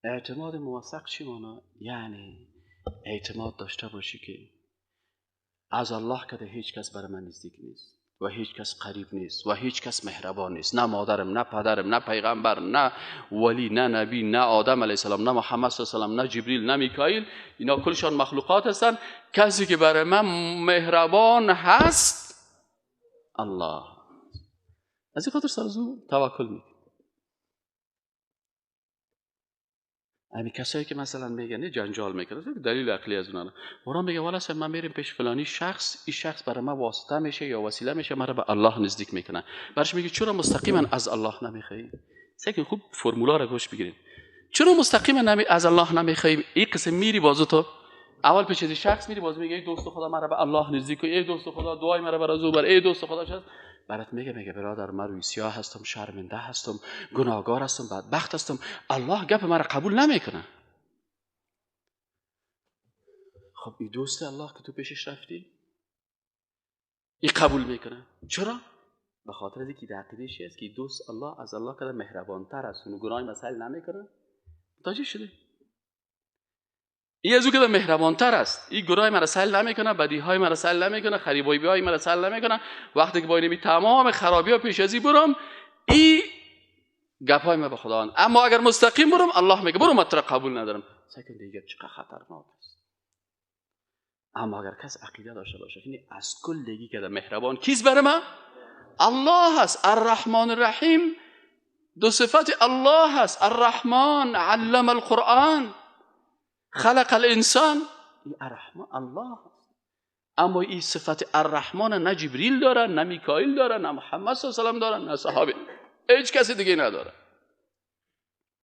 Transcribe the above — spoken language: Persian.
اعتماد موثق چی مانا؟ یعنی اعتماد داشته باشی که از الله که هیچ کس برای من نزدیک نیست و هیچ کس قریب نیست و هیچ کس مهربان نیست، نه مادرم، نه پدرم، نه پیغمبر، نه ولی، نه نبی، نه آدم علیه السلام، نه محمد صلی الله علیه و سلم، نه جبریل، نه میکائیل، اینا کلشان مخلوقات هستن. کسی که برای من مهربان هست الله. از این خاطر سر از او توکل میکنم. همین کسایی که مثلا میگن جنجال میکنه، دلیل عقلی از اونها، اورا میگه والا من میریم پیش فلانی شخص، این شخص برای من واسطه میشه یا وسیله میشه، مرا به الله نزدیک میکنه. برش میگه چرا مستقیما از الله نمیخوای؟ سکن خوب فرمولا رو گوش بگیرین. چرا مستقیما از الله نمیخوای؟ این قسم میری بازو تو اول پیش از شخص میری، باز میگه ای دوست خدا مرا به الله نزدیک کن، ای دوست خدا دعای مرا بر از او بر، ای دوست خدا شد. برات میگه، میگه برادر من روی سیاه هستم، شرمنده هستم، گناهگار هستم، بدبخت هستم، الله گپ مرا قبول نمیکنه. خب این دوست الله که تو پیشش رفتی این قبول میکنه. چرا؟ به خاطر اینکه در عقیده‌اش است که دوست الله از الله که مهربانتر است، اون گناه مسائل نمیکنه. متوجه شدی؟ این از او که مهربانتر است، این گناه مرا سهل نمیکنه، بدیهای مرا سهل نمیکنه، خریبایی‌های مرا سهل نمیکنه. وقتی که با اینمی تمام خرابی‌ها پیش از این برم، این گپای ما به خداوند. اما اگر مستقیم برم، الله میگه برو من تو را قبول ندارم. سکن دیگه چقدر خطرناک است. اما اگر کس عقیده داشته باشه یعنی از کل دیگه که مهربان کیست برای من؟ الله هست. الرحمن الرحیم دو صفت الله هست. الرحمن علم القرآن خلق الانسان، این الرحمن الله هست. اما این صفت الرحمن نه جبریل داره، نه میکائیل داره، نه محمد صلی الله علیه و سلم داره، نه صحابه، هیچ کسی دیگه نداره.